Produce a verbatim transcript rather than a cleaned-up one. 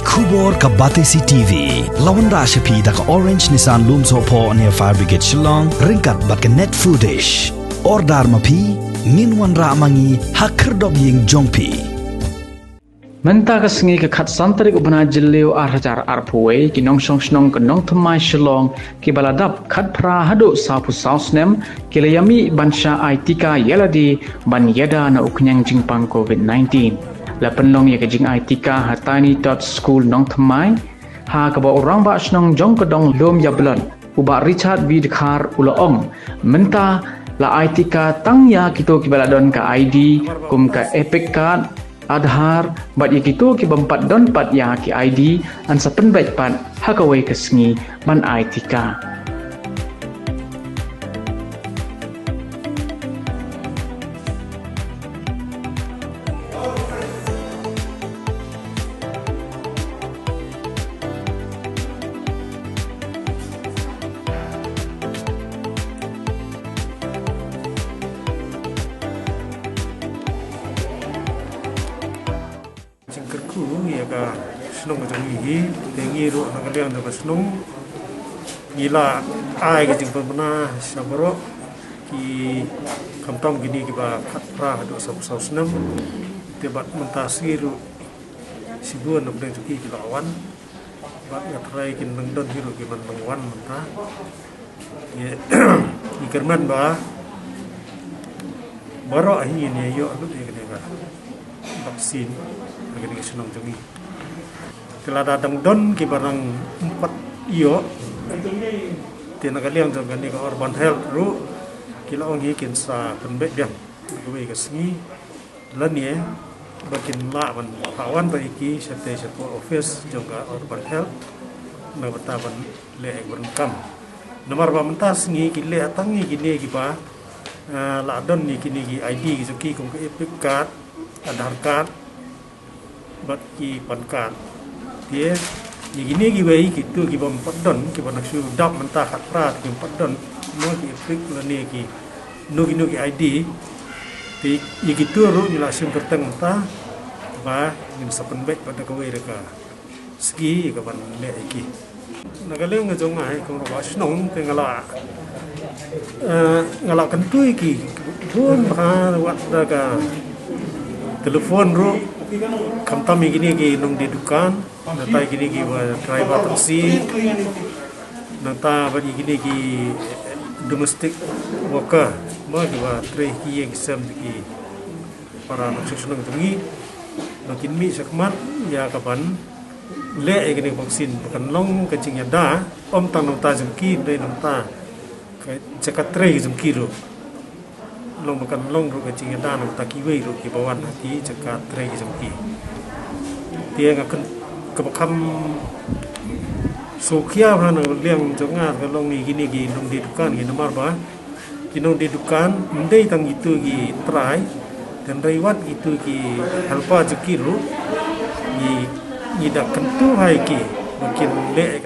Khubor ka Batesi T V la wanrah sha phi da ka Orange Nissan Lumsohphoh near Fire Brigade Shillong, ryngkat bad ka Net Foodish. Order ma phi, ngin wanrah ma ngi ha khyrdop ïing jong phi. Mynta ka sngi ka khatsan tarik u bnai Jylliew ar hajar arphew wei, ki nongshong shnong ka Nongthymmai Shillong kiba la dap khatphra haduh sawphew saw snem ki la ïamih ban shah ai tika ïalade ban ïada na u khñiang jingpang covid nineteen. La pynlong ïa ka jingai tika ha Tiny Tots School Nongthymmai, ha kaba u rangbah shnong jong ka dong Lum Ïablon, u Bah Richard V Dkhar, u la ong, mynta la ai tika tang ïa kito kiba la don ka I D kum ka EPIC card, Aadhaar, bad ïa kito ki bym pat don pat ïa ki I D, yn sa pynbeit pat ha kawei ka sngi ban ai tika. Jingkyrkhu ïa ka shnong jong ngi hi, te ngi ruh na ka liang jong ka shnong ngi la ai ka jingpynbna sha baroh ki, khamtam kine kiba khatphra haduh sawphew saw snem. Te bad mynta sngi ruh shibun na pdeng jong ki ki la wan. Bad nga tharai kin nang don hi ruh ki ban nang wan mynta. Ngi, ngi kyrmen ba baroh hi ngin ïa ïoh lut ïa kane ka vaccine ha kane ka shnong jong ngi. Te lada dang don kiba dang ym pat ïoh, te na ka liang jong kane ka Urban Health ruh ki la ong hi kin sa pynbeit biang ha kawei ka sngi. Lane ba kin lah ban phah wan pat ïa ki shatei shapoh office jong ka Urban Health na ka bynta ban leh ïa ka rukom. Namar ba mynta sngi ki leh tang ïa kine kiba, eh, la don ïa kine ki I D ki jong ki kum ka EPIC card, Aadhaar card bad ki PAN card. Te ïa kine kiwei kito ki bym pat don, kiba nang shu dap mynta khatphra te ki bym pat don, no ki EPIC lane kino kino ki I D. Te ïa kito ruh ngi la shim kyrteng mynta ba ngin sa pynbeit pat da kawei da ka sngi ïa ka ban leh ïa ki. Na ka liang ka jong nga hi kum u rangbah shnong te nga la, eh, nga la kyntu ïa ki bun bha wat da ka telephone ruh, khamtam ïa kine ki nongdie dukan, nangta ïa kine kiba driver taxi, nangta bad ïa kine ki domestic worker, ba kiba trei ha ki ïing ki sem jong ki para nongshong shnong jong ngi, ba kin mih shakhmat ïa ka ban leh ïa kane ka vaccine, ba kan long ka jingïada ym tang na bynta jong ki, hynrei na bynta ka jaka trei jong ki ruh. Long ba kan long ruh ka jingïada na bynta kiwei ruh kiba wan ha ki jaka trei jong ki. Te nga kyn-, kaba kham sngewkhia bha na ka liang jong nga ka long ïa kine ki nongdie dukan ki, namar ba ki nongdie dukan ym dei tang kito ki trai, hynrei wat kito ki helper jong ki ruh ngi, ngi da kyntu ha ki ba kin leh